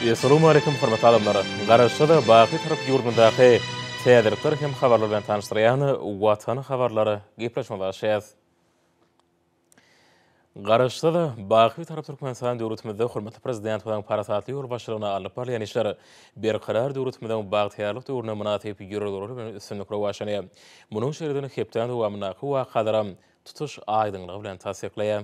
Essalawmaleýkim hormatly adamlar! Garaşsyz, baky Tarap ýurdumyzdaky täzelikler hem habarlar bilen tanyşdyrýan Watan habarlary gepleşigimize başlaýarys. Garaşsyz, baky Bitarap Türkmenistan döwletimizde hormatly Prezidentimiziň parasatly ýolbaşçylygynda alnyp barylýan işler Berkarar döwletimiziň bagtyýarlyk döwrüne mynasyp ýörelgeler bilen üstünlikli rowaçlanýar. Munuň şeýledigini hepdäniň dowamyndaky wakalaram tutuş aýdyňlygy bilen tassyklaýar.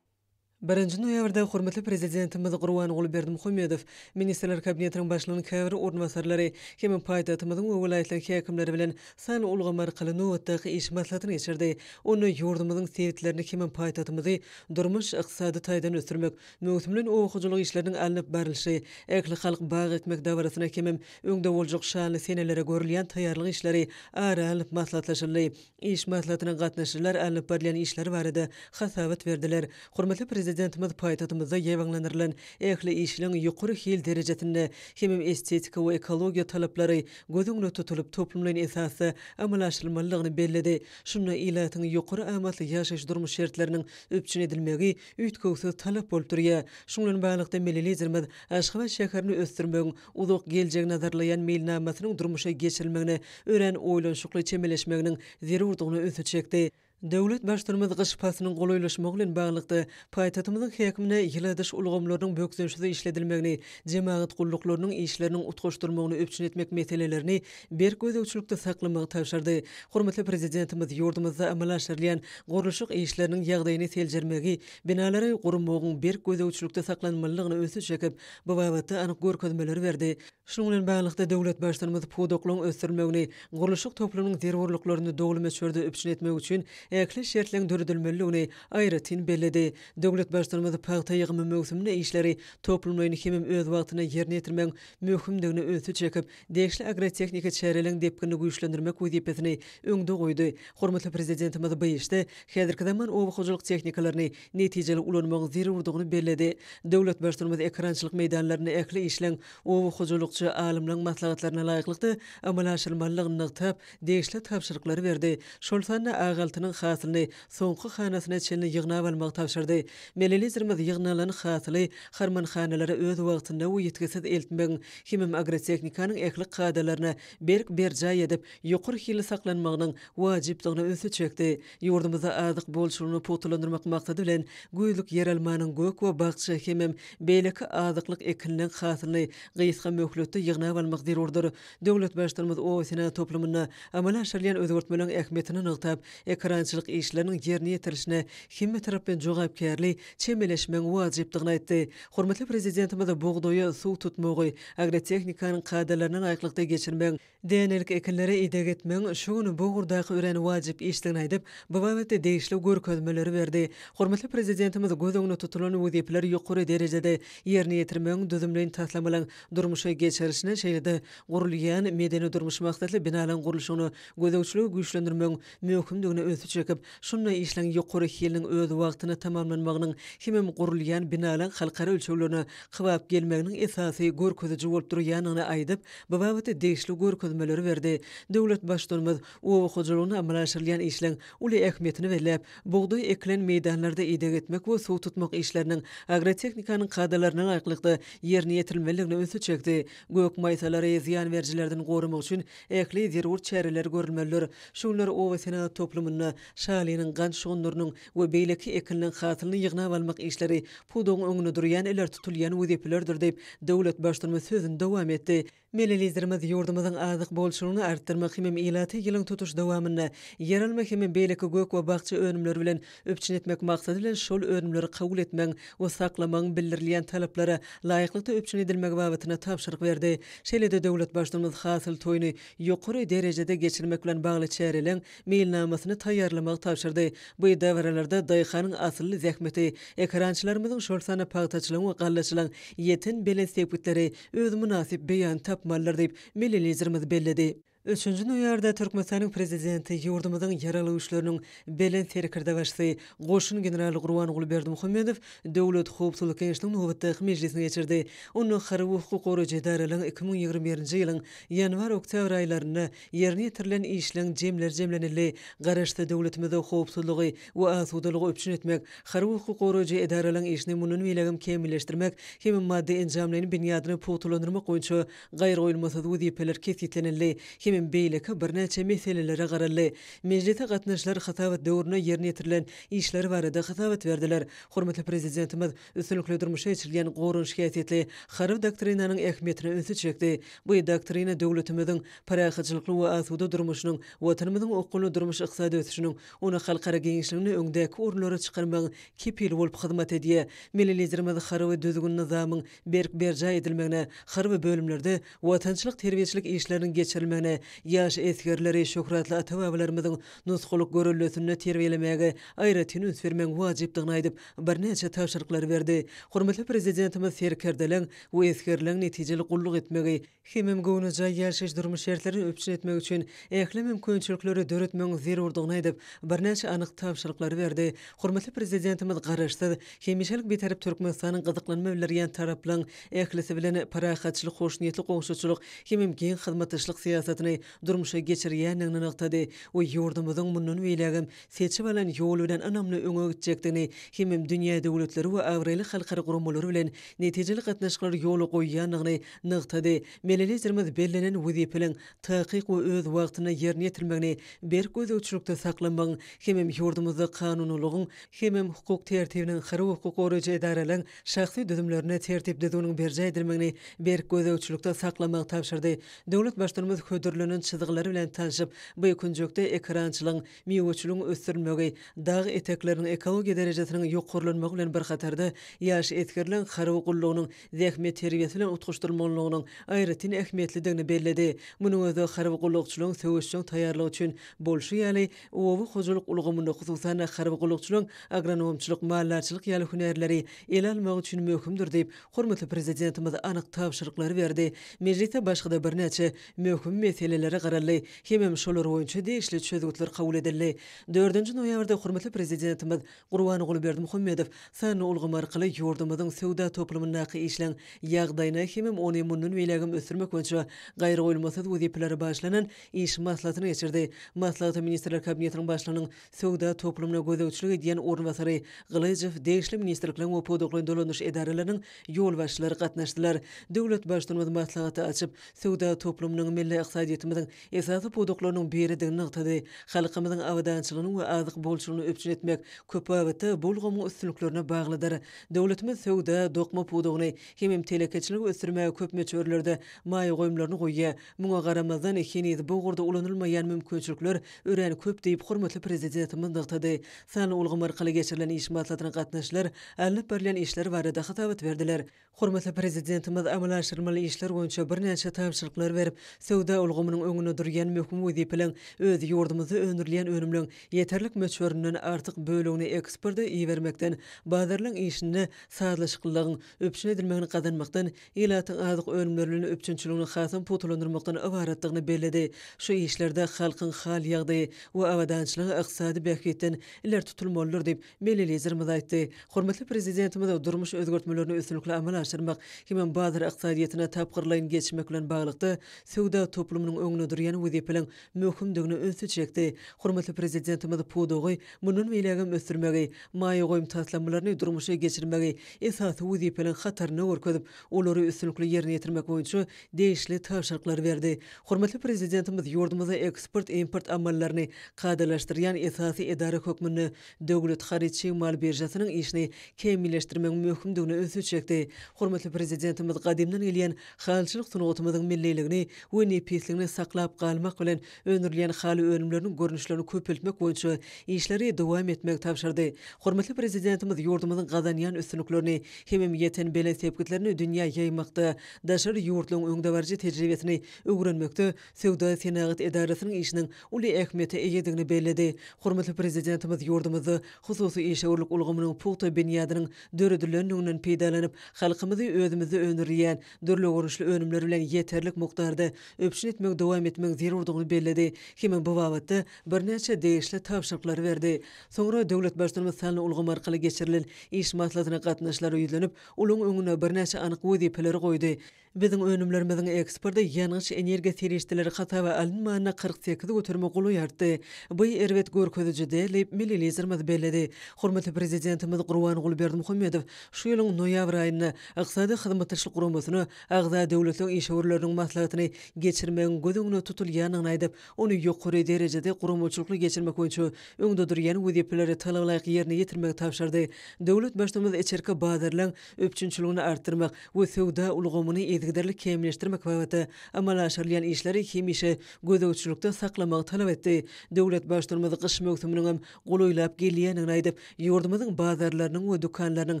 Birinji noýabrda hormatly Prezidentimiz Gurbanguly Berdimuhamedow, Ministrler Kabinetiniň Başlygynyň käbir orunbasarlary hem paýtagtymyzyň we welaýatlaryň häkimleri bilen sanly ulgam arkaly nobatdaky iş maslahatyny geçirdi. Onda ýurdumyzyň sebitlerini hem paýtagtymyzy durmuş-ykdysady taýdan ösdürmek, möwsümleýin oba hojalyk işleriniň alnyp barlyşy, ählihalk bag ekmek dabarasyna hemem öňde boljak şanly senelere görülýän taýýarlyk işleri ara alnyp maslahatlaşyldy. Iş maslahatyna gatnaşyjylar alnyp barylýan işler barada hasabat berdiler. Hormatly Prezidentimiz paýtagtymyzda ýaýbaňlandyrylan ähli işleň ýokary hil derejesinde hemem estetika we ekologiýa talaplary göz öňünde tutulyp, toplumlaýyn esasda amala aşyrylmalydygyny belledi. Şunda ilatyň ýokary amatly ýaşaýyş-durmuş şertleriniň üpjün edilmegi üýtgewsiz talap bolup durýar. Şunuň bilen baglylykda, milli Liderimiz Aşgabat şäherini ösdürmegiň uzak geljegi nazarlaýan meýilnamasynyň durmuşa geçirilmegine örän oýlanyşykly çemeleşmeginiň zerurdygyna ünsi çekdi. Döwlet Baştutanymyz gyş paslynyň golaýlaşmagy bilen baglylykda, paýtagtymyzyň häkimine ýyladyş ulgamlarynyň bökdençsiz işledilmegini, jemagat gulluklarynyň işleriniň utgaşdyrylmagyny üpjün etmek meselelerini berk gözegçilikde saklamagy tabşyrdy. Hormatly Prezidentimiz ýurdumyzda amala aşyrylýan gurluşyk işleriniň ýagdaýyny seljermegi, binalary gurmagyň berk gözegçilikde saklanmalydygyna ünsi çekip, bu babatda anyk görkezmeleri berdi. Şunuň bilen baglylykda, döwlet Baştutanymyz pudaklaryň ösdürilmegini, gurluşyk toplumynyň zerurlyklaryny doly möçberde üpjün etmek üçin ähli şertleriň döredilmelidigini aýratyn belledi. Döwlet Baştutanymyz pagta ýygymy möwsüminde işleri toplumlaýyn hemem öz wagtynda ýerine ýetirmegiň möhümdigine ünsi çekip, degişli agrotehniki çäreleriň depginini güýçlendirmek wezipesini öňde goýdy. Hormatly Prezidentimiz bu işde häzirki zaman oba hojalyk tehnikalaryny netijeli ulanmagyň zerurdygyny belledi. Döwlet Baştutanymyz ekerançylyk meýdanlarynda ähli işleň oba hojalykçy alymlaryň maslahatlaryna laýyklykda amala aşyrylmalydygyny nygtap, degişli tabşyryklary berdi. Şol sanda ak altynyň hasylyny soňky hanasyna çenli ýygnap almagy tabşyrdy. Milli Liderimiz ýygnalan hasyly harmanhanalara öz wagtynda we ýitgisiz eltmegiň hemem agrotehnikanyň ähli kadalaryna berk berjaý edip, ýokary hilli saklanmagynyň wajypdygyna ünsi çekdi. Ýurdumyzda azyk bolçulygyny pugtalandyrmak maksady bilen, güýzlük ýeralmanyň gök we bakja hemem beýleki azyklyk ekinleň hasylyny gysga möhletde ýygnap almak zerurdyr. Döwlet Baştutanymyz oba-senagat toplumynda amala aşyrylýan özgertmeleriň ähmiýetini nygtap, ekerançylyk işleriniň ýerine ýetirilişine hemmetaraplaýyn jogapkärli çemeleşmegiň wajypdygyny aýtdy. Hormatly Prezidentimiz bugdaýa suw tutmagy agrotehnikanyň kadalaryna laýyklykda geçirmegiň, Dänelik ekinlere ideg etmegiň şu gün bu ugurdaky örän wajyp işdigini aýdyp, bu babatda degişli görkezmeleri berdi. Hormatly Prezidentimiz göz öňünde tutulan wezipeleri ýokary derejede ýerine ýetirmegiň düzümleýin taslamalaryň durmuşa geçirilişine, şeýle-de gurulýan medeni-durmuş maksatly binalaryň gurluşygyna gözegçiligi güýçlendirmegiň möhümdigine ünsi çekip, şunda işleň ýokary hiliniň öz wagtynda tamamlanmagynyň hemem gurulýan binalaryň halkara ölçeglerine kybap gelmeginiň esasy görkeziji bolup durýandygyny aýdyp, bu babatda degişli görkezmeleri berdi. Döwlet Baştutanymyz oba hojalygynda amala aşyrylýan işleň uly ähmiýetini belläp, bugdaý ekilen meýdanlarda ideg etmek we suw tutmak işleriniň agrotehnikanyň kadalaryna laýyklykda ýerine ýetirilmelidigine ünsi çekdi. Gök maýsalary zyýan berijilerden goramak üçin ähli zerur çäreler görülmelidir. Şu günler oba senagat toplumynda şalynyň, gant şugundyrynyň we beýleki ekinleň hasylyny ýygnap almak işleri pudagyň öňünde durýan ileri tutulýan wezipelerdir diýip, döwlet Baştutanymyz sözüni dowam etdi. Milli Liderimiz ýurdumyzyň azyk bolçulygyny artdyrmak hemem ilaty ýylyň tutuş dowamynda ýeralma hemem beýleki gök we bakja önümleri bilen üpjün etmek maksady bilen şol önümleri kabul etmegiň we saklamagyň bildirilýän talaplara laýyklykda üpjün edilmegi babatynda tabşyryk berdi. Şeýle-de döwlet Baştutanymyz Hasyl toýuny ýokary derejede geçirmek bilen bagly çäreleň meýilnamasyny taýýarlamagy tabşyrdy. Bu dabaralarda daýhanyň asylly zähmeti, ekerançylarymyzyň, şol sanda pagtaçylygyň we gallaçylygyň ýeten belent sepgitleri öz mynasyp beýanyny tapmalydyr diýip, milli Liderimiz belledi. Üçünji noýabrda Türkmenistanyň Prezidenti, ýurdumyzyň Ýaragly Güýçleriniň Belent Serkerdebaşysy, goşun generaly Gurbanguly Berdimuhamedow Döwlet howpsuzlyk geňeşiniň nobatdaky mejlisini geçirdi. Onda harby we hukuk goraýjy edaralaryň 2021-nji ýylyň ýanwar-oktýabr aýlarynda ýerine ýetirilen işleň jemleri jemlenildi. Garaşsyz döwletimizde howpsuzlygy we asudalygy üpjün etmek, harby hukuk goraýjy edaralaryň işini mundan beýlägem kämilleşdirmek hem maddy-enjamlaýyn binýadyny pugtalandyrmak boýunça gaýragoýulmasyz wezipeler kesgitlenildi hemem beýleki birnäçe meselelere garaldy. Mejlise gatnaşyjylar hasabat döwründe ýerine ýetirilen işler barada hasabat berdiler. Hormatly Prezidentimiz üstünlikli durmuşa geçirilýän goranyş häsiýetli Harby doktrinanyň ähmiýetine ünsi çekdi. Bu doktrina döwletimiziň parahatçylykly we asuda durmuşynyň, Watanymyzyň okgunly durmuş-ykdysady ösüşiniň, ony halkara giňişliginde öňdäki orunlara çykarmagyň kepili bolup hyzmat edýär. Milli Liderimiz harby düzgün-nyzamyň berk berjaý edilmegine, harby bölümlerde watançylyk-terbiýeçilik işleriniň geçirilmegine, ýaş esgerleri şöhratly ata-babalarymyzyň nusgalyk göreldesinde terbiýelemäge aýratyn üns bermegiň wajypdygyny aýdyp, birnäçe tabşyryklary berdi. Hormatly Prezidentimiz serkerdeleň we esgerleň netijeli gulluk etmegi, hemem göwnejaý ýaşaýyş-durmuş şertlerini üpjün etmek üçin ähli mümkinçilikleri döretmegiň zerurdygyny aýdyp, birnäçe anyk tabşyryklary berdi. Hormatly Prezidentimiz Garaşsyz, hemişelik Bitarap Türkmenistanyň gyzyklanma bildirýän taraplaryň ählisi bilen parahatçylyk, hoşniýetli goňşuçylyk hemem giň hyzmatdaşlyk syýasatyny durmuşa geçirýändigini nygtady we ýurdumyzyň mundan beýlägem seçip alan ýoly bilen ynamly öňe gitjekdigini hemem dünýä döwletleri we abraýly halkara guramalary bilen netijeli gatnaşyklary ýola goýýandygyny nygtady. Milli Liderimiz bellenen wezipeleriň takyk we öz wagtynda ýerine ýetirilmegini berk gözegçilikde saklamagyň hemem ýurdumyzda kanunylygyň hemem hukuk tertibiniň, harby hukuk goraýjy edaralaryň şahsy düzümlerinde tertip-düzgüniň berjaý edilmegini berk gözegçilikde saklamagy tabşyrdy. Döwlet Baştutanymyz hödürlenen çyzgylar bilen tanşyp, bu künjekde ekerançylygyň, miweçiligiň ösdürilmegi, dag etekleriniň ekologiýa derejesiniň ýokarlanmagy bilen bir hatarda, ýaş esgerleň harby gullugynyň zähmet terbiýesi bilen utgaşdyrylmalygynyň aýratyn ähmiýetlidigini belledi. Munuň özi harby gullukçylaryň söweşjeň taýýarlygy üçin bolşy ýaly, oba hojalyk ulgamynda, hususan-da, harby gullukçylaryň agronomçylyk, maldarçylyk ýaly hünärleri ele almagy üçin möhümdir diýip, hormatly Prezidentimiz anyk tabşyryklary berdi. Mejlisde başga-da birnäçe möhüm meselelere garaldy hemem şolar boýunça degişli çözgütler kabul edildi. Dördünji noýabrda hormatly Prezidentimiz Gurbanguly Berdimuhamedow sanly ulgam arkaly ýurdumyzyň söwda toplumyndaky işleň ýagdaýyna hemem ony mundan beýlägem ösdürmek boýunça gaýragoýulmasyz wezipelere bagyşlanan iş maslahatyny geçirdi. Maslahata Ministrler Kabinetiniň Başlygynyň söwda toplumyna gözegçilik edýän orunbasary Gylyjow, degişli ministrlikleriň we pudaklaýyn dolandyryş edaralarynyň ýolbaşçylary gatnaşdylar. Döwlet Baştutanymyz maslahaty açyp, söwda toplumynyň milli ykdysadyýetimiziň esasy pudaklarynyň biridigini nygtady. Halkymyzyň abadançylygyny we azyk bolçulygyny üpjün etmek köp babatda bu ulgamyň üstünliklerine baglydyr. Döwletimiz söwda, dokma pudagyny hemem telekeçiligi ösdürmäge köp möçberlerde maýa goýumlaryny goýýar. Muňa garamazdan, heniz bu ugurda ulanylmaýan mümkinçilikler örän köp diýip, hormatly Prezidentimiz nygtady. Sanly ulgam arkaly geçirilen iş maslahatyna gatnaşyjylar alnyp barylýan işler barada hasabat berdiler. Hormatly Prezidentimiz amala aşyrylmaly işler boýunça birnäçe tabşyryklary berip, söwda ulgamynyň öňünde durýan möhüm wezipeleriň öz ýurdumyzda öndürilýän önümleň ýeterlik möçberinden artyk bölegini eksporta ibermekden, bazarlaryň işinde sazlaşyklylygyň üpjün edilmegini gazanmakdan, ilatyň azyk önümleri bilen üpjünçiligini hasam pugtalandyrmakdan ybaratdygyny belledi. Şu işlerde halkyň hal-ýagdaýy we abadançylygy ykdysady bähbitden ileri tutulmalydyr diýip, Milli Liderimiz aýtdy. Hormatly Prezidentimiz durmuş özgertmelerini üstünlikli amala aşyrmak hemem bazar ykdysadyýetine tapgyrlaýyn geçmek bilen baglylykda, söwda toplumynyň öňünde durýan wezipeleriň möhümdigine ünsi çekdi. Hormatly Prezidentimiz pudagy mundan beýlägem ösdürmegi, maýa goýum taslamalaryny durmuşa geçirmegi esasy wezipeleriň hatarynda görkezip, olary üstünlikli ýerine ýetirmek boýunça degişli tabşyryklary berdi. Hormatly Prezidentimiz ýurdumyzda eksport-import amallaryny kadalaşdyrýan esasy edara hökmünde Döwlet haryt-çig mal biržasynyň işini kämilleşdirmegiň möhümdigine ünsi çekdi. Hormatly Prezidentimiz gadymdan gelýän halyçylyk sungatymyzyň milliligini we nepisligini saklap galmak bilen, öndürilýän haly önümleriniň görnüşlerini köpeltmek boýunça işleri dowam etmegi tabşyrdy. Hormatly Prezidentimiz ýurdumyzyň gazanýan üstünliklerini hemem ýeten belent sepgitlerini dünýä ýaýmakda, daşary ýurtlaryň öňdebaryjy tejribesini öwrenmekde Söwda-senagat edarasynyň işiniň uly ähmiýete eýedigini belledi. Hormatly Prezidentimiz ýurdumyzda hususy işewürlik ulgamynyň pugta binýadynyň döredilendiginden peýdalanyp, halkymyzy özümizde öndürilýän dürli görnüşli önümler bilen ýeterlik mukdarda üpjün etmek. ösdürmegi dowam etmegiň zerurdygyny belledi hem bu babatda birnäçe degişli tabşyryklary berdi. Soňra döwlet Baştutanymyz sanly ulgam arkaly geçirilen iş maslahatyna gatnaşyjylara ýüzlenip, olaryň öňünde birnäçe anyk wezipeleri goýdy. Biziň önümlerimiziň eksporty ýangyç-energiýa serişdeleri hasaba alynmanda 48 göterime golaý artdy. Bu erbet görkeziji däl diýip, milli Liderimiz belledi. Hormatly Prezidentimiz Gurbanguly Berdimuhamedow şu ýylyň noýabr aýynda Ykdysady Hyzmatdaşlyk Guramasyna agza döwletleriň işewürleriniň maslahatyny geçirmegiň göz öňünde tutulýandygyny aýdyp, ony ýokary derejede guramaçylykly geçirmek boýunça öňde durýan wezipeleri talabalaýyk ýerine ýetirmegi tabşyrdy. Döwlet Baştutanymyz içerki bazarlaryň üpjünçiligini artdyrmak we söwda ulgamyny yzygiderli kämilleşdirmek babatda amala aşyrylýan işleri hemişe gözegçilikde saklamagy talap etdi. Döwlet Baştutanymyz gyş möwsüminiňem golaýlap gelýändigini aýdyp, ýurdumyzyň bazarlarynyň we dükanlarynyň,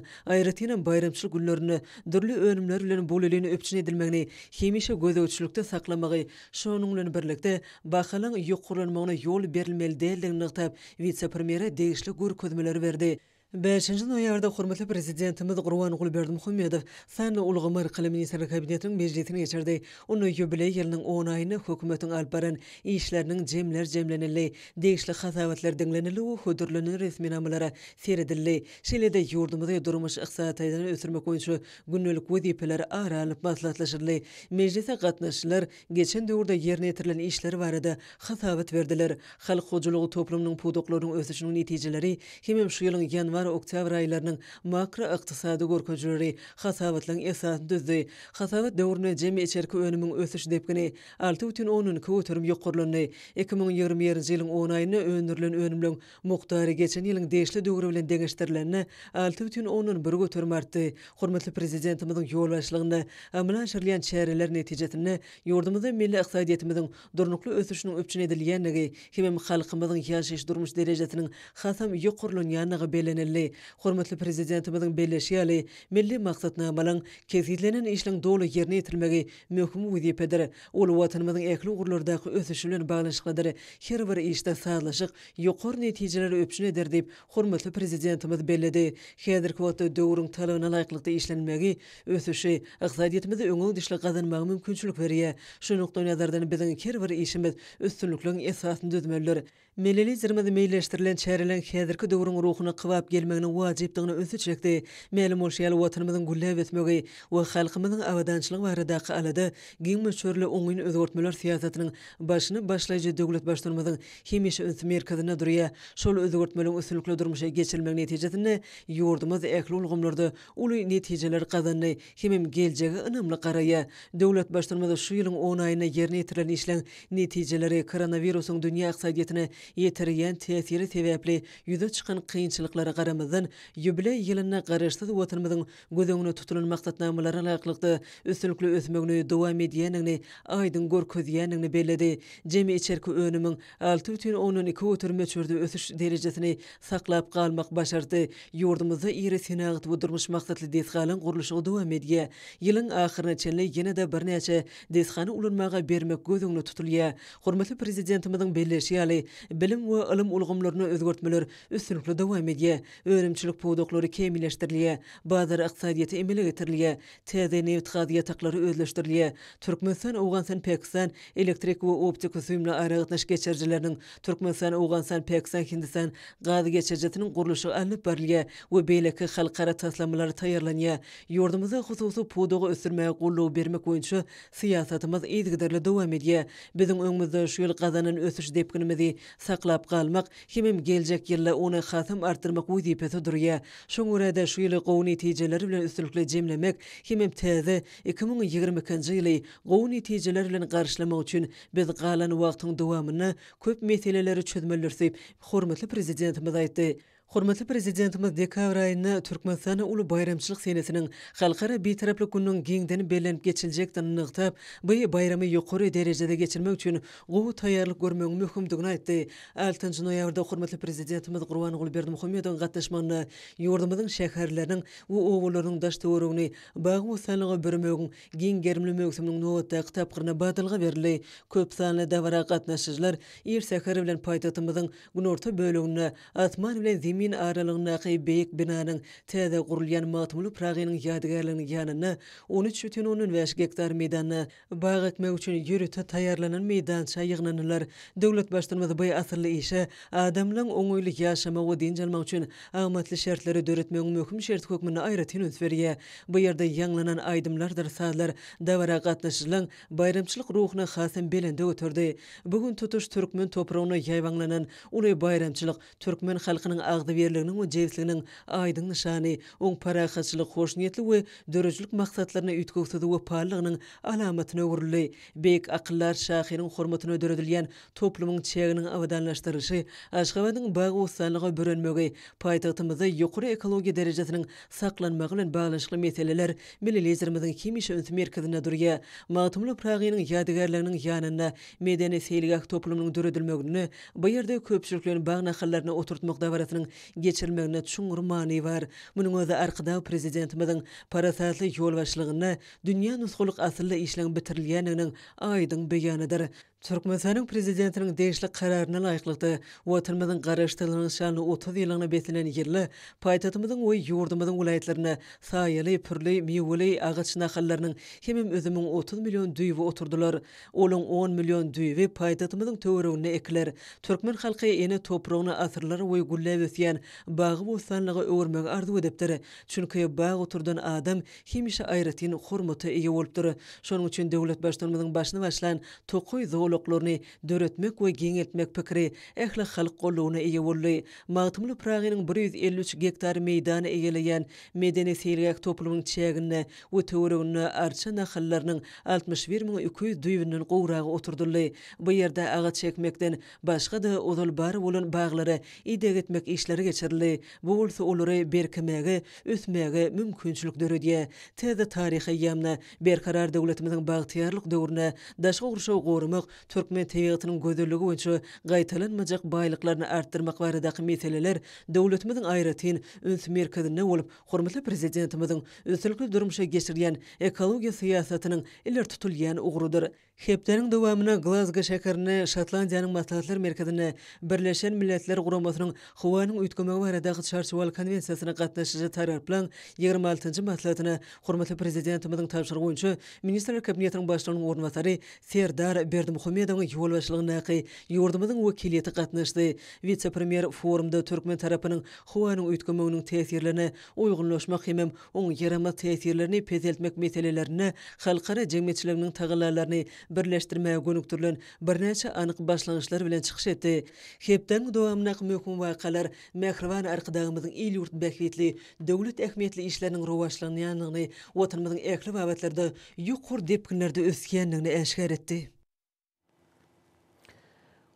aýratynam baýramçylyk günlerinde dürli önümler bilen bolelin üpjün edilmegini hemişe gözegçilikde saklamagy, şonuň bilen birlikde, bahalaryň ýokarlanmagyna ýol berilmeli däldigini nygtap, wise-premýere degişli görkezmeleri berdi. Bäşinji noýabrda hormatly Prezidentimiz Gurbanguly Berdimuhamedow sanly ulgam arkaly Ministrler Kabinetiniň mejlisini geçirdi. Onda ýubileý ýylynyň on aýynda hökümetiň alyp baran işleriniň jemleri jemlenildi, degişli hasabatlar diňlenildi we hödürlenen resminamalara seredildi. Şeýle-de ýurdumyzy durmuş-ykdysady taýdan ösdürmek boýunça gündelik wezipeler ara alnyp maslahatlaşyldy. Mejlise gatnaşyjylar geçen döwürde ýerine ýetirilen işler barada hasabat berdiler. Halk hojalygy toplumynyň pudaklarynyň ösüşiniň netijeleri hemem şu ýylyň ýanwar-oktýabr aýlarynyň makroykdysady görkezijileri hasabatlaryň esasyny düzdi. Hasabat döwründe jemi içerki önümiň ösüş depgini 6,2 göterim ýokarlandy. 2021-nji ýylyň on aýynda öndürilen önümleň mukdary geçen ýylyň degişli döwri bilen deňeşdirilende 6,1 göterim artdy. Hormatly Prezidentimiziň ýolbaşçylygynda amala aşyrylýan çäreler netijesinde ýurdumyzda milli ykdysadyýetimiziň durnukly ösüşiniň üpjün edilýändigi hemem halkymyzyň ýaşaýyş-durmuş derejesiniň hasam ýokarlanýandygy bellenildi. Hormatly Prezidentimiziň belleşi ýaly, milli maksatnamalaryň, kesgitlenen işleň doly ýerine ýetirilmegi möhüm wezipedir. Ol Watanymyzyň ähli ugurlardaky ösüşi bilen baglanyşyklydyr. Her bir işde sazlaşyk ýokary netijeleri üpjün eder diýip, hormatly Prezidentimiz belledi. Häzirki wagtda döwrüň talabyna laýyklykda işlenmegi ösüşi, ykdysadyýetimizi öňegidişli gazanmaga mümkinçilik berýär. Şu nukdaýnazardan biziň her bir işimiz üstünlikligiň esasyny düzmelidir. Milli Liderimiz meýilleşdirilen çäreleriň häzirki döwrüň ruhuna kybap gelmeginiň wajypdygyna ünsi çekdi. Mälim bolşy ýaly, Watanymyzyň gülläp ösmegi we halkymyzyň abadançylygy baradaky alada giň möçberli oňyn özgertmeler syýasatynyň başyny başlaýjy döwlet Baştutanymyzyň hemişe üns merkezinde durýar. Şol özgertmeleriň üstünlikli durmuşa geçirilmegi netijesinde ýurdumyz ähli ulgamlarda uly netijeleri gazandy hemem geljege ynamly garaýar. Döwlet Baştutanymyz şu ýylyň on aýynda ýerine ýetirilen işleň netijeleri koronawirusyň dünýä ykdysadyýetine ýetirýän täsiri sebäpli ýüze çykan kynçylyklara garamazdan, ýubileý ýylynda Garaşsyz Watanymyzyň göz öňünde tutulan maksatnamalara laýyklykda üstünlikli ösmegini dowam edýändigini aýdyň görkezýändigini belledi. Jemi içerki önümiň 6,2% möçberde ösüş derejesini saklap galmak başartdy. Ýurdumyzda iri senagat we durmuş maksatly desgalaryň gurluşygy dowam edýär. Ýylyň ahyryna çenli ýene-de birnäçe desgany ulanmaga bermek göz öňünde tutulýar. Hormatly Prezidentimiziň belleýşi ýaly, bilim we ylym ulgamlarynda özgertmeler üstünlikli dowam edýär. Önümçilik pudaklary kämilleşdirilýär, bazar ykdysadyýeti emele getirilýär, täze nebitgaz ýataklary özleşdirilýär. Türkmenistan, Owganystan, Pakistan elektrik we optiki süýümli aragatnaşyk geçirijileriniň, Türkmenistan, Owganystan, Pakistan, Hindistan gaz geçirijisiniň gurluşygy alnyp barylýar we beýleki halkara taslamalary taýýarlanýar. Ýurdumyzda hususy pudagy ösdürmäge goldaw bermek boýunça syýasatymyz yzygiderli dowam edýär. Biziň öňümizde şu ýyl gazanan ösüş depginimizi saklap galmak, hemem geljek ýylda ony hasam artdyrmak wezipesi durýar. Şoňa görä-de, şu ýyly gowy netijeler bilen üstünlikli jemlemek hemem täze 2022-nji ýyly gowy netijeler bilen garşylamak üçin biz galan wagtyň dowamynda köp meseleleri çözmelidiris diýip, hormatly Prezidentimiz aýtdy. Hormatly Prezidentimiz dekabr aýynda Türkmenistanda uly baýramçylyk senesiniň, Halkara Bitaraplyk gününiň giňden bellenip geçiljekdigini nygtap, bu baýramy ýokary derejede geçirmek üçin gowy taýýarlyk görmegiň möhümdigini aýtdy. Altynjy noýabrda hormatly Prezidentimiz Gurbanguly Berdimuhamedowyň gatnaşmagynda ýurdumyzyň şäherleriniň we obalarynyň daş-töweregini bagy-bossanlyga büremegiň giň gerimli möwsüminiň nobatdaky tapgyryna badalga berildi. Köp sanly dabara gatnaşyjylar ir säher bilen paýtagtymyzyň günorta böleginde asman bilen zemin. Zemin aralygyndaky beýik binanyň täze gurulýan Magtymguly Pyragynyň ýadygärliginiň ýanynda 13,5 gektar meýdanda bag ekmek üçin ýörite taýýarlanan meýdança ýygnandylar. Döwlet Baştutanymyz bu asylly işe adamlaryň oňaýly ýaşamagy we dynç almagy üçin amatly şertleri döretmegiň möhüm şerti hökmünde aýratyn üns berýär. Bu ýerde ýaňlanan aýdymlardyr sazlar dabara gatnaşyjylaryň baýramçylyk ruhuny hasam belende göterdi. Bu gün tutuş türkmen topragyna ýaýbaňlanan uly baýramçylyk türkmen halkynyň agzybirliginiň we jebisliginiň aýdyň nyşany, oň parahatçylyk, hoşniýetli we döredijilik maksatlaryna üýtgewsiz wepalylygynyň alamatyna öwrüldi. Beýik akyldar şahyryň hormatyna döredilýän toplumyň çäginiň abadanlaşdyrylyşy, Aşgabadyň bagy-bossanlyga bürenmegi, paýtagtymyzda ýokary ekologiýa derejesiniň saklanmagy bilen baglanyşykly meseleler milli Liderimiziň hemişe ünsi merkezinde durýar. Magtymguly Pyragynyň ýadygärliginiň ýanynda medeni-seýilgäh toplumynyň döredilmeginde, bu ýerde köpçülikleýin bag nahallaryny oturtmak dabarasynyň geçirilmeginde çuňňur many bar. Munuň özi Arkadag Prezidentimiziň parasatly ýolbaşçylygynda dünýä nusgalyk asylly işleň bitirilýändiginiň aýdyň beýanydyr. Türkmenistanyň Prezidentiniň degişli Kararyna laýyklykda, Watanymyzyň Garaşsyzlygynyň şanly 30 ýyllygyna beslenen ýylda paýtagtymyzyň we ýurdumyzyň welaýatlarynda saýaly, pürli, miweli agaç nahallarynyň hemem üzümiň 30 million düýbi oturdylar. Olaň on million düýbi paýtagtymyzyň töwereginde ekiler. Türkmen halky ene topragyny asyrlar boýy gülläp ösýän bagy-bossanlyga öwürmegi arzuw edipdir. Çünki bag oturdan adam hemişe aýratyn hormata eýe bolupdyr. Şonuň üçin döwlet Baştutanymyzyň başyny başlan tokaý zolaklaryny döretmek we giňeltmek pikiri ähli halk goldawyna eýe boldy. Magtymguly Pyragynyň 153 gektar meýdany eýeleýän medeni-seýilgäh toplumynyň çäginde we töwereginde arça nahallarynyň 61 200 düýbünden gowragy oturdyldy. Bu ýerde agaç ekmekden başga-da ozal bar bolan baglara ideg etmek işleri geçirildi. Bu bolsa olary berkemäge, ösmäge mümkinçilik döredýär. Täze taryhy eýýamda, Berkarar döwletimiziň bagtyýarlyk döwründe daşky gurşawy goramak, türkmen tebigatynyň gözelligi boýunça gaýtalanmajak baýlyklaryny artdyrmak baradaky meseleler döwletimiziň aýratyn üns merkezinde bolup, hormatly Prezidentimiziň üstünlikli durmuşa geçirýän ekologiýa syýasatynyň ileri tutulýan ugrudyr. Hepdäniň dowamynda Glazgo şäherinde Şotlandiýanyň Maslahatlar merkezinde Birleşen Milletler Guramasynyň Howanyň üýtgemegi baradaky Çarçuwaly konwensiýasyna gatnaşyjy taraplaryň ýigrimi altynjy maslahatyna hormatly Prezidentimiziň tabşyrygy boýunça Ministrler Kabinetiniň Başlygynyň orunbasary Serdar Berdimuhamedowyň ýolbaşçylygyndaky ýurdumyzyň wekiliýeti gatnaşdy. Wise-premýer forumda türkmen tarapynyň howanyň üýtgemeginiň täsirlerine uýgunlaşmak hemem oň ýaramaz täsirlerini peseltmek meselelerinde halkara jemgyýetçiliginiň tagallalaryny birleşdirmäge gönükdirilen birnäçe anyk başlangyçlar bilen çykyş etdi. Hepdäniň dowamyndaky möhüm wakalar mähriban Arkadagymyzyň il-ýurt bähbitli, döwlet ähmiýetli işleriniň rowaçlanýandygyny, Watanymyzyň ähli babatlarda ýokary depginlerde ösýändigini äşgär etdi.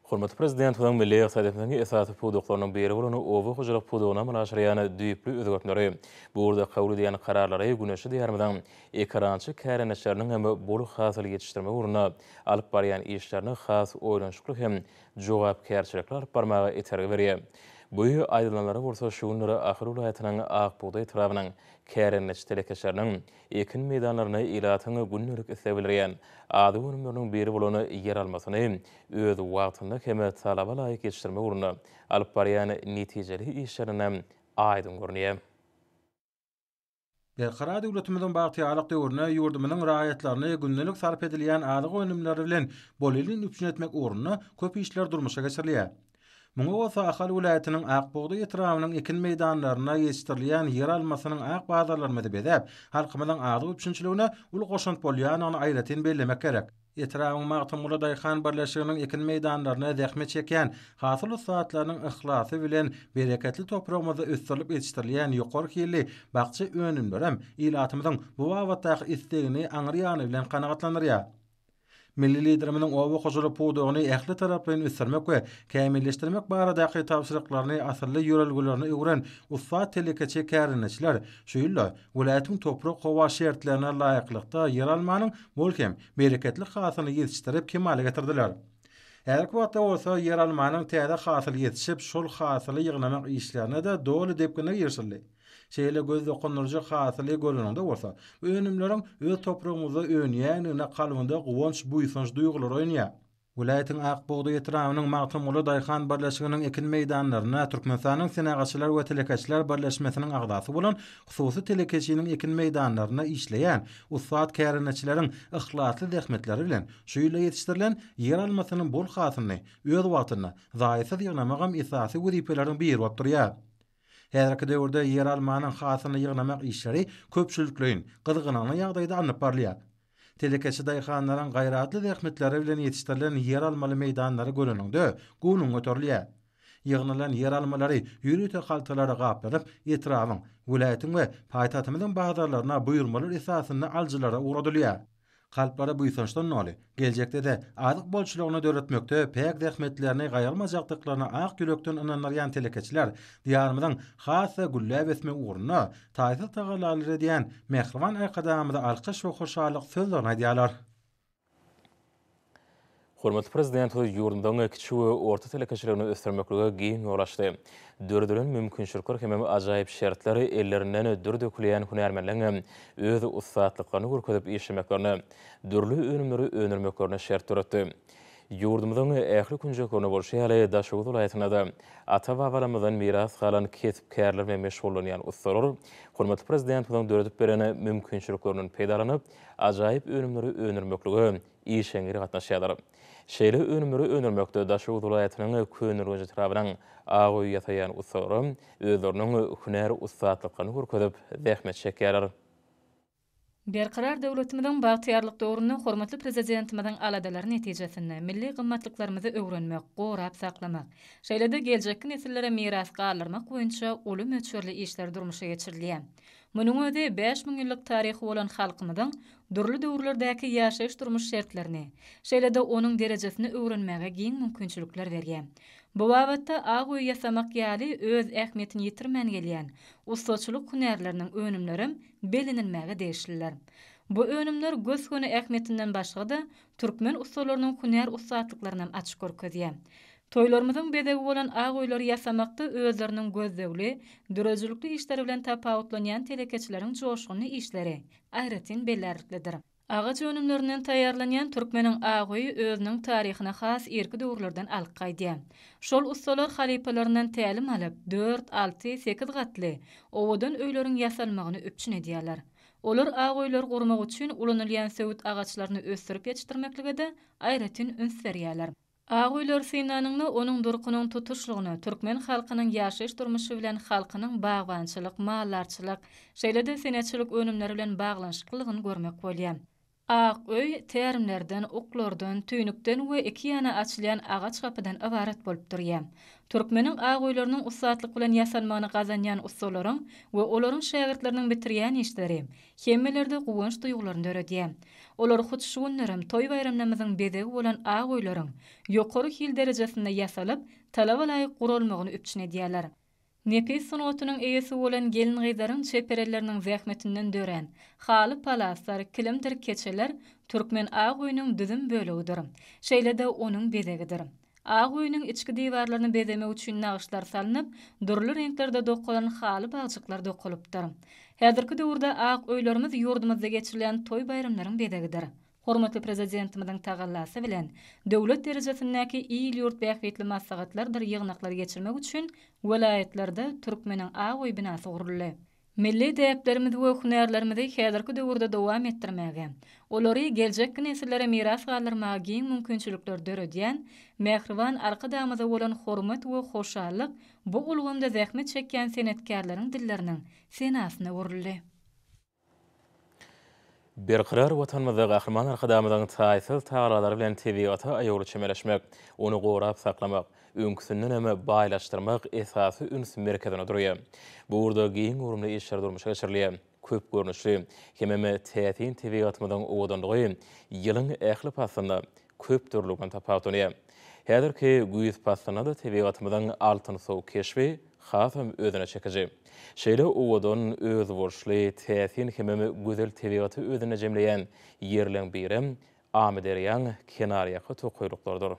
Hormatly Prezidentimiziň milli ykdysadyýetimiziň esasy pudaklarynyň biri bolan oba hojalyk pudagyna amala aşyrýan düýpli özgertmeleri, bu ugurda kabul edýän kararlary güneşli Diýarymyzyň ekerançy kärendeçileriniň hem bol hasyl ýetişdirmek ugrunda alyp barýan işlerini has oýlanyşykly hem jogapkärçilikli alyp barmaga itergi berýär. Bu aýdylanlara bolsa şu günler Ahal welaýatynyň Ak bugdaý etrabynyň kärendeçi telekeçileriniň Ekin meýdanlarynda ilatyň gündelik isleg bildirýän azyk önümleriniň biri bolan ýeralmasyny öz wagtynda hem talaba laýyk ýetişdirmek ugrunda alyp barýan netijeli işlerinde aýdyň görünýär. Berkarar döwletimiziň bagtyýarlyk döwründe ýurdumyzyň raýatlaryny gündelik sarp edilýän azyk önümleri bilen bolelin üpjün etmek ugrunda köp işler durmuşa geçirilýär. Muňa bolsa Ahal welaýatynyň Ak bugdaý etrabynyň ekin meýdanlarynda ýetişdirilýän ýeralmasynyň ak bazarlarymyzy bezäp, halkymyzyň azyk üpjünçiligine uly goşant bolýandygyny aýratyn bellemek gerek. Etrabyň Magtymguly daýhan birleşiginiň ekin meýdanlarynda zähmet çekýän hasyl ussatlarynyň yhlasy bilen bereketli topragymyzda ösdürilip ýetişdirilýän ýokary hilli bakja önümlerem ilatymyzyň bu babatdaky islegini aňry ýany bilen kanagatlandyrýar. Milli Liderimiziň oba hojalyk pudagyny ähli taraplaýyn ösdürmek we kämilleşdirmek baradaky tabşyryklaryny asylly ýörelgelerine öwren ussat telekeçi kärendeçiler şu ýylda welaýatyň toprak-howa şertlerine laýyklykda ýeralmanyň bol hem bereketli hasylyny ýetişdirip kemala getirdiler. Häzirki wagtda bolsa ýeralmanyň täze hasyly ýetişip, şol hasyly ýygnamak işlerine-de doly depginde girişildi. Şeýle göz dokundyryjy hasyly göreniňde bolsa, bu önümleriň öz topragymyzda önýändigine kalbyňda guwanç, buýsanç duýgulary oýanýar. Welaýatyň Ak bugdaý etrabynyň Magtymguly daýhan birleşiginiň ekin meýdanlarynda Türkmenistanyň Senagatçylar we telekeçiler birleşmesiniň agzasy bolan hususy telekeçiniň ekin meýdanlarynda işleýän ussat kärendeçileriň yhlasly zähmetleri bilen şu ýylda ýetişdirilen ýeralmasynyň bol hasylyny öz wagtynda, zaýasyz ýygnamagam esasy wezipeleriň biri bolup durýar. Häzirki döwürde ýeralmanyň hasylyny ýygnamak işleri köpçülikleýin, gyzgalaňly ýagdaýda alnyp barylýar. Telekeçi daýhanlaryň gaýratly zähmetleri bilen ýetişdirilen ýeralmaly meýdanlary göreniňde, göwnüň göterilýär. Ýygnalan ýeralmalary ýörite haltalara gaplanyp, etrabyň, welaýatyň we paýtagtymyzyň bazarlaryna buýurmalar esasynda alyjylara ugradylýar. Kalplary buýsançdan doly, geljekde-de azyk bolçulygyny döretmekde päk zähmetlerini gaýgyrmajakdyklaryna ak ýürekden ynandyrýan telekeçiler Diýarymyzyň has-da gülläp ösmegi ugrunda taýsyz tagallalar edýän mähriban Arkadagymyza alkyş we hoşallyk sözlerini aýdýarlar. Hormatly Prezidentimiz ýurdumyzyň kiçi we orta telekeçiligini ösdürmeklige giň ýol açdy. Döredilen mümkinçilikler hemem ajaýyp şertler ellerinden dür dökülýän hünärmenleň öz ussatlyklaryny görkezip işlemeklerine, dürli önümleri öndürmeklerine şert döretdi. Ýurdumyzyň ähli künjeklerinde bolşy ýaly, Daşoguz welaýatynda-da ata-babalarymyzdan miras galan kesp-kärler bilen meşgullanýan ussalar hormatly Prezidentimiziň döredip beren mümkinçiliklerinden peýdalanyp, ajaýyp önümleri öndürmeklige işeňňir gatnaşýarlar. Şeýle önümleri öndürmekde Daşoguz welaýatynyň Köneürgenç etrabynyň ak öý ýasaýan ussalary özleriniň hünär ussatlyklaryny görkezip, zähmet çekýärler. Berkarar döwletimiziň bagtyýarlyk döwründe hormatly Prezidentimiziň aladalary netijesinde milli gymmatlyklarymyzy öwrenmek, gorap saklamak, şeýle-de geljekki nesillere miras galdyrmak boýunça uly möçberli işler durmuşa geçirilýär. Munuň özi 5000 ýyllyk taryhy bolan halkymyzyň dürli döwürlerdäki ýaşaýyş-durmuş şertlerini, şeýle-de onuň derejesini öwrenmäge giň mümkinçilikler berýär. Bu babatda ak öý ýasamak ýaly öz ähmiýetini ýitirmän gelýän ussaçylyk hünärleriniň önümlerem bellenilmäge degişlidir. Bu önümler gös-göni ähmiýetinden başga-da, türkmen ussalarynyň hünär ussatlyklarynam açyp görkezýär. Toýlarymyzyň bezegi bolan ak öýleri ýasamakda özleriniň gözlegli, döredijilikli işleri bilen tapawutlanýan telekeçileriň joşgunly işleri aýratyn bellärliklidir. Agaç önümlerinden taýýarlanýan türkmeniň ak öýi özüniň taryhyny has irki döwürlerden alyp gaýdýar. Şol ussalar halypalaryndan tälim alyp, dört, alty, sekiz gatly, owadan öýleriň ýasalmagyny üpjün edýärler. Olar ak öýleri gurmak üçin ulanylýan söwüt agaçlaryny ösdürip ýetişdirmeklige-de aýratyn üns berýärler. Ak öýleri synlanyňda, onuň durkunyň tutuşlygyna, türkmen halkynyň ýaşaýyş-durmuşy bilen halkynyň bagbançylyk, maldarçylyk, şeýle-de senetçilik önümleri bilen baglanyşyklylygyny görmek bolýar. Ak öý tärimlerden, uklardan, tüýnükden we iki ýana açylýan agaç gapydan ybarat bolup durýar. Türkmeniň ak öýleriniň ussatlyk bilen ýasalmagyny gazanýan ussalaryň we olaryň şägirtleriniň bitirýän işleri hemmelerde guwanç duýgularyny döredýär. Olar hut şu günlerem toý-baýramlarymyzyň bezegi bolan ak öýleriň ýokary hil derejesinde ýasalyp, talaba laýyk guralmagyny üpjün edýärler. Nepis sungatynyň eýesi bolan gelin-gyzlaryň çeper elleriniň zähmetinden dörän haly-palaslar, kilimdir keçeler türkmen ak öýüniň düzüm bölegidir. Şeýle-de onuň bezegidir. Ak öýüniň içki diwarlaryny bezemek üçin nagyşlar salnyp, dürli reňklerde dokalan haly bagjyklar dokalypdyr. Häzirki döwürde ak öýlerimiz ýurdumyzda geçirilýän toý-baýramlaryň bezegidir. Hormatly Prezidentimiziň tagallasy bilen, döwlet derejesindäki il-ýurt bähbitli maslahatlardyr ýygnaklary geçirmek üçin welaýatlarda Türkmeniň ak öýi binasy guruldy. Milli däplerimizi we hünärlerimizi häzirki döwürde dowam etdirmäge, olary geljekki nesillere miras galdyrmaga giň mümkinçilikler döredýän mähriban Arkadagymyza bolan hormat we hoşallyk bu ulgamda zähmet çekýän senetkärleriň dilleriniň senasyna öwrüldi. Berkarar Watanymyzda Gahryman Arkadagymyzyň taýsyz tagallalary bilen tebigata aýawly çemeleşmek, ony gorap saklamak, öňküsindenem baýlaşdyrmak esasy üns merkezinde durýar. Bu ugurda giň göwrümli işler durmuşa geçirilýär. Köp görnüşli hemem täsin tebigatymyzyň owadanlygy ýylyň ähli paslynda köp dürlügi bilen tapawutlanýar. Häzirki güýz paslynda-da tebigatymyzyň altynsow keşbi hasam özüne çekiji. Şeýle owadan, özboluşly, täsin hemem gözel tebigaty özünde jemleýän ýerleň birem Amyderýaň kenarýaka tokaýlyklarydyr.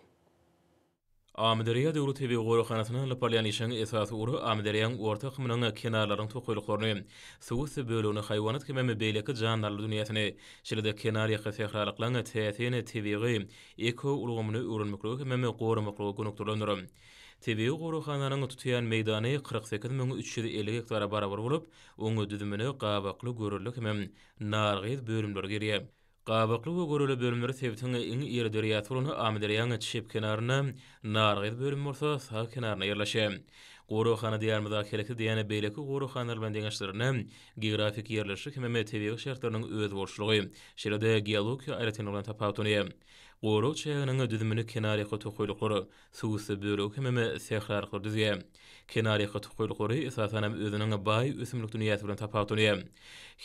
Amyderýa döwlet tebigy goraghanasynda alnyp barylýan işiň esasy ugry Amyderýaň orta akymynyň kenarlarynyň tokaýlyklaryny, suw üsti bölegini, haýwanat hemem beýleki jandarlar dünýäsini, şeýle-de kenarýaka sähralyklaryň täsin tebigy ekoulgamyny öwrenmeklige hemem goramaklyga gönükdirilendir. Tebigy goraghananyň tutýan meýdany 48 350 gektara barabar bolup, oň düzümine Gabakly, Görelde hemem Nargyz bölümleri girýär. Gabakly we Görele bölümleri sebitiň iň iri derýasy bolan Amyderýaň çep kenarynda, Nargyz bölümi bolsa sag kenarynda ýerleşýär. Goraghana Diýarymyzda hereket edýän beýleki goraghanalar bilen deňeşdirilende, geografik ýerleşişi hemem tebigy şertleriniň özboluşlygy, şeýle-de geologiki aýratynlygy bilen tapawutlanýar. Gorag çäginiň düzümini kenarýaka tokaýlyklar, Suwüsti bölegi hemem sähralyklar düzýär. Kenarýaka tokaýlyklary esasanam özüniň baý ösümlik dünýäsi bilen tapawutlanýar.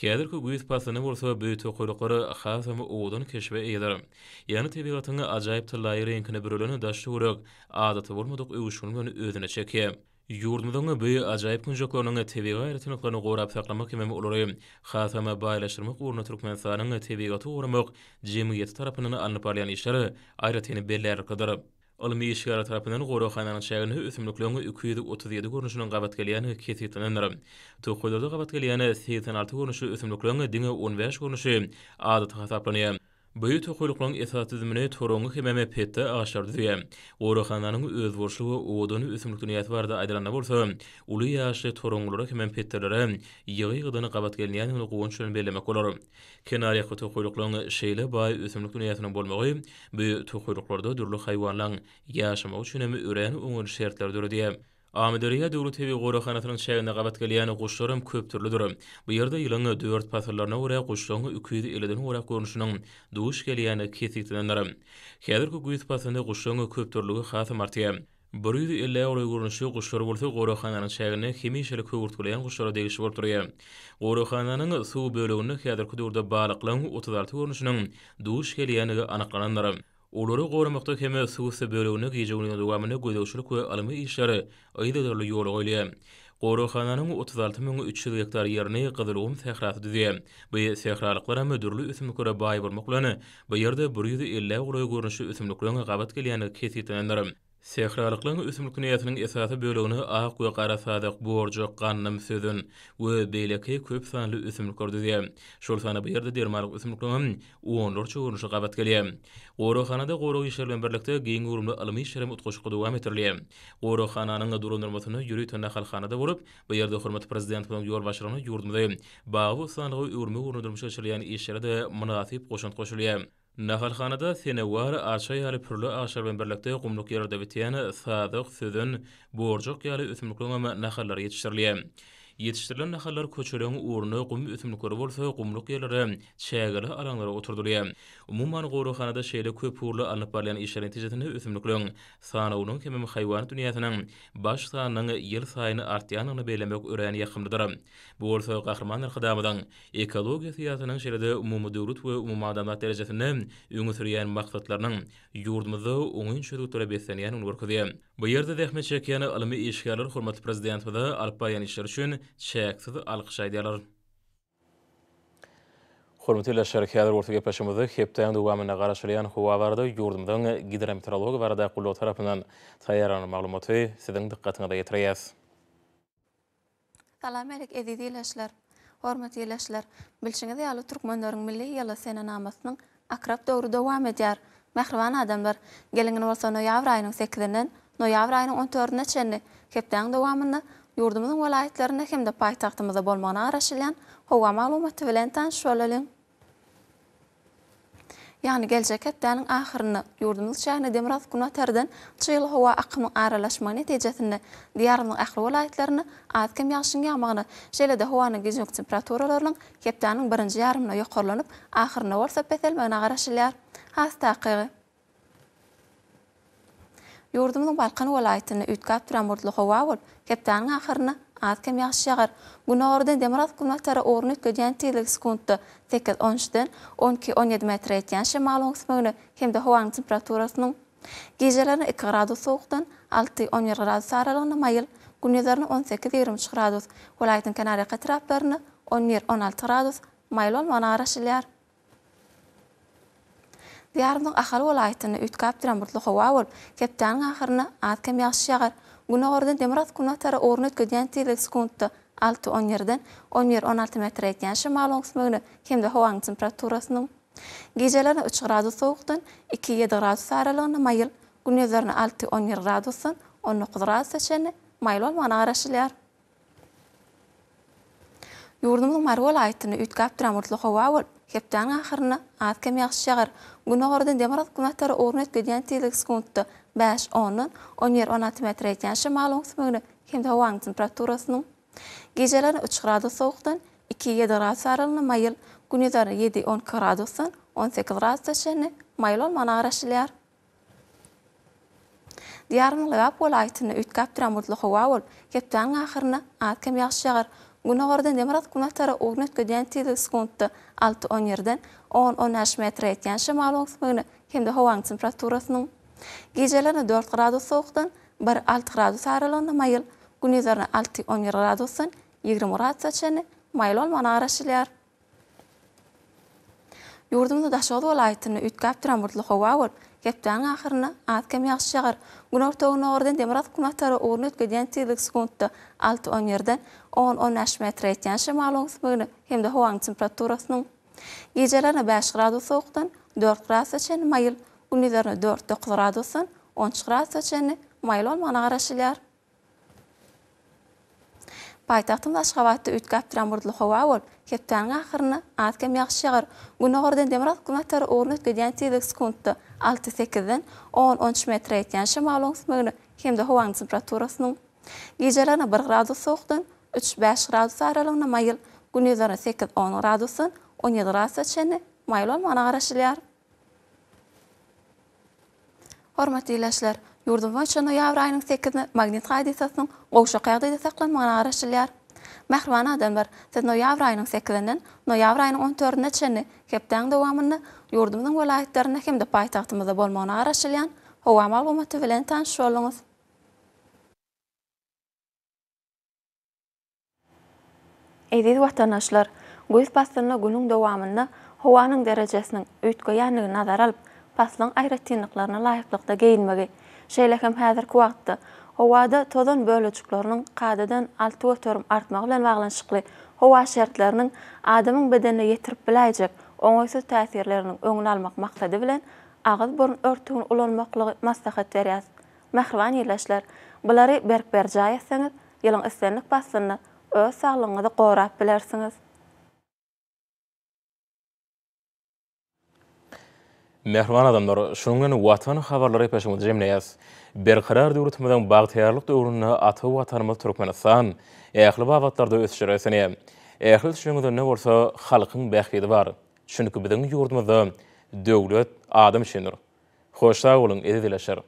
Häzirki güýz paslynda bolsa bu tokaýlyklar hasam owadan keşbe eýedir. Ýagny tebigatyň ajaýyp tyllaýy reňkine bürelen daş-töwerek adaty bolmadyk öwüşgin bilen özüne çekýär. Ýurdumyzyň bu ajaýyp künjekleriniň tebigy aýratynlyklaryny gorap saklamak hemem olary hasam baýlaşdyrmak ugrunda Türkmenistanyň Tebigaty goramak jemgyýeti tarapyndan alnyp barylýan işler aýratyn bellärliklidir. Ylmy işgärler tarapyndan goraghananyň çäginde ösümlikleriň 237 görnüşiniň gabat gelýändigi kesgitlenendir. Tokaýlarda gabat gelýän 86 görnüşli ösümlikleriň diňe on bäş görnüşi adaty hasaplanýar. Bu tokaýlyklaryň esasy düzümini toraňňy hemem petde agaçlary düzýär. Goraghananyň özboluşly we owadan ösümlik dünýäsi barada aýdylanda bolsa, uly ýaşly toraňňylara hemem petdelere ýygy-ýygydan gabat gelinýändigini guwanç bilen bellemek bolar. Kenarýaka tokaýlyklaryň şeýle baý ösümlik dünýäsiniň bolmagy bu tokaýlyklarda dürli haýwanlaryň ýaşamagy üçin hem örän oňaýly şertleri döredýär. Amyderýa döwlet tebigy goraghanasynyň çäginde gabat gelýän guşlaram köpdürlüdir. Bu ýerde ýylyň dört pasyllaryna görä guşlaryň 250-den gowrak görnüşiniň duş gelýändigi kesgitlenendir. Häzirki güýz paslynda guşlaryň köpdürlügi hasam artýar. 150-ä golaý görnüşli guşlar bolsa goraghananyň çäginde hemişelik höwürtgeleýän guşlara degişli bolup durýar. Goraghananyň suw böleginde häzirki döwürde balyklaryň 36 görnüşiniň duş gelýändigi anyklanandyr. Olary goramakda hem suw üsti böleginde gije-gündiziň dowamynda gözegçilik we ylmy işler yzygiderli ýola goýulýar. Goraghananyň 36 300 gektar ýerini Gyzylgum sährasy düzýär. Bu sähralyklar hem dürli ösümliklere baý bolmak bilen, bu ýerde 150-ä golaý görnüşli ösümlikleriň gabat gelýändigi kesgitlenendir. Sähralyklaryň ösümlik dünýäsiniň esasy bölegini ak we gara sazak, borjak, gandym, sözen we beýleki köp sanly ösümlikler düzýär. Şol sanda bu ýerde dermanlyk ösümlikleriň hem onlarça görnüşi gabat gelýär. Goraghanada gorag işleri bilen birlikde giň göwrümli ylmy işler hem utgaşykly dowam etdirilýär. Goraghananyň dolandyrmasynda ýörite nahalhana-da bolup, bu ýerde hormatly Prezidentimiziň ýolbaşçylygynda ýurdumyzy bagy-bossanlyga öwürmek ugrunda durmuşa geçirilýän işlere-de mynasyp goşant goşulýar. Nahalhanada senewar, arça ýaly pürli agaçlar bilen birlikde gumluk ýerlerde bitýän sazak, sözen, borjak ýaly ösümlikleriň hem nahallary ýetişdirilýär. Ýetişdirilen nahallar köçeleriň ugruna, gum ösümlikleri bolsa gumluk ýerlere, çägeli alaňlara oturdylýar. Umuman, goraghanada şeýle köpugurly alnyp barylýan işler netijesinde ösümlikleriň sanawynyň hemem haýwanat dünýäsiniň baş sanynyň ýylsaýyn artýandygyny bellemek örän ýakymlydyr. Bu bolsa Gahryman Arkadagymyzyň Ekologiýa syýasatynyň şeýle-de umumydöwlet we umumadamzat derejesinde öňe sürýän maksatlarynyň ýurdumyzda oňyn çözgütlere beslenýändigini görkezýär. Bu ýerde zähmet çekýän ylmy işgärler hormatly Prezidentimize alyp barýan işleri üçin çäksiz alkyş aýdýarlar. Hormatly ildeşler, häzir bolsa gepleşigimizde hepdäniň dowamynda garaşylýan howa barada ýurdumyzyň Gidrometeorologiýa baradaky gullugy tarapyndan taýýarlanan maglumaty siziň dykgatyňyza ýetirýäs. Salam alik eziz ildeşler! Hormatly ildeşler! Bilşiňiz ýaly türkmenleriň milli ýyly senenamasynyň akrap döwri dowam edýär. Mähriban adamlar! Geliň indi bolsa noýabr aýynyň sekizinden noýabr aýynyň on dördüne çenli hepdäniň dowamynda ýurdumyzyň welaýatlarynda hem-de paýtagtymyzda bolmagyna garaşylýan howa maglumaty bilen tanyş bolalyň. Ýagny geljek hepdäniň ahyrynda ýurdumyzyň çägine demirgazyk-günbatardan çygly howa akymyň aralaşmagy netijesinde Diýarymyzyň ähli welaýatlarynda az-kem ýagşyň ýagmagyna, şeýle-de howanyň gijeki temperaturalarynyň hepdäniň birinji ýarymynda ýokarlanyp, ahyrynda bolsa peselmegine garaşylýar. Has takygy. Ýurdumyzyň Balkan welaýatynda üýtgäp duran bulutly howa bolup, hepdäniň ahyrynda az-kem ýagyş ýagar. Günordan demirgazyk-günbatara ugruny üýtgedýän tizligi sekuntda sekiz, on üçden on iki, on ýedi metre ýetýän şemalyň ösmegine hem-de howanyň temperaturasynyň gijelerine iki gradus sowukdan alty, on bir gradus aralygynda maýyl, gündizlerine on sekiz, 23 gradus, welaýatyň kenarýaka etraplarynda on bir, on alty gradus maýyl bolmagyna garaşylýar. Diýarymyzyň Ahal welaýatynda üýtgäp duran bulutly howa bolup, hepdäniň ahyrynda az-kem ýagyş ýagar. Günordan demirgazyk-günbatara ugruny üýtgedýän tizligi sekuntda alty, on ýerden 11, 16 metre ýetýän şemalyň öwüsmegine hem-de howanyň temperaturasynyň gijelerine üç gradus sowukdan iki, ýedi gradus aralygynda maýyl, gündizlerine alty, 11 gradusdan 19 gradusa çenli maýyl bolmagyna garaşylýar. Ýurdumyzyň Mary welaýatynda üýtgäp duran bulutly howa bolup, hepdäniň ahyrynda az-kem ýagyş ýagar. Günordan demirgazyk-günbatara ugruny üýtgedýän tizligi sekuntda bäş, ondan 11, 16 metre ýetýän şemalyň öwüsmegine hem-de howanyň temperaturasynyň gijelerine üç gradus sowukdan iki, ýedi gradus aralygynda maýyl, gündizlerine ýedi, 12 gradusdan 18 gradusa çenli maýyl bolmagyna garaşylýar. Diýarymyzyň Lebap welaýatynda üýtgäp duran bulutly howa bolup, hepdäniň ahyrynda az-kem ýagyş ýagar. Günordan demirgazyk-günbatara ugruny üýtgedýän tizligi sekuntda alty, on ýerden on, on bäş metre ýetýän şemalyň öwüsmegine hem-de howanyň temperaturasynyň gijelerine dört gradus sowukdan bir, alty gradus aralygynda maýyl, gündizlerine alty, on bir gradusdan 20 gradusa çenli maýyl bolmagyna garaşylýar. Ýurdumyzda Daşoguz welaýatynda üýtgäp duran bulutly howa bolup, hepdäniň ahyrynda az-kem ýagyş ýagar. Günorta-gündogardan demirgazyk-günbatara ugruny üýtgedýän tizligi sekuntda alty, on ýerden on, on bäş metre ýetýän şemalyň öwüsmegine hem-de howanyň temperaturasynyň gijelerine bäş gradus sowukdan dört gradusa çenli maýyl, gündizlerine dört, dokuz gradusdan on üç gradusa çenli maýyl bolmagyna garaşylýar. Paýtagtymyz Aşgabatda üýtgäp duran bulutly howa bolup, hepdäniň ahyrynda az-kem ýagyş ýagar. Günordan demirgazyk-günbatara ugruny üýtgedýän tizligi sekuntda alty, sekizden on, on üç metre ýetýän şemalyň öwüsmegine hem-de howanyň temperaturasynyň gijelerine bir gradus sowukdan üç, bäş gradus aralygynda maýyl, gündizlerine sekiz, on gradusdan 17 gradusa çenli maýyl bolmagyna garaşylýar. Hormatly ildeşler! Ýurdumyz boýunça noýabr aýynyň sekizine magnit hadysasynyň gowşak ýagdaýda saklanmagyna garaşylýar. Mähriban adamlar, siz noýabr aýynyň sekizinden noýabr aýynyň on dördüne çenli hepdäň dowamynda ýurdumyzyň welaýatlarynda hem-de paýtagtymyzda bolmagyna garaşylýan howa maglumaty bilen tanyş bolduňyz. Eziz watandaşlar! Güýz paslynda günüň dowamynda howanyň derejesiniň üýtgeýändigini nazara alyp, paslyň aýratynlyklaryna laýyklykda geýinmegi, şeýle hem häzirki wagtda howada tozan bölejikleriniň kadadan 6% artmagy bilen baglanyşykly howa şertleriniň adamyň bedenine ýetirip biläýjek oňaýsyz täsirleriniň öňüni almak maksady bilen agyz-burun örtügini ulanmaklygy maslahat berýäris. Mähriban ildeşler! Bulary berk berjaý etseňiz, ýylyň islendik paslynda öz saglygyňyzy gorap bilersiňiz. Mähriban adamlar, şunuň bilen Watan habarlary gepleşigimizi jemleýäris. Berkarar döwletimiziň bagtyýarlyk döwründe ata Watanymyz Türkmenistan ähli babatlarda ösüşlere beslenýär. Ähli ösüşleriň özeninde bolsa halkyň bähbidi bar. Çünki biziň ýurdumyzda döwlet adam üçindir. Hoş sag boluň, eziz ildeşler!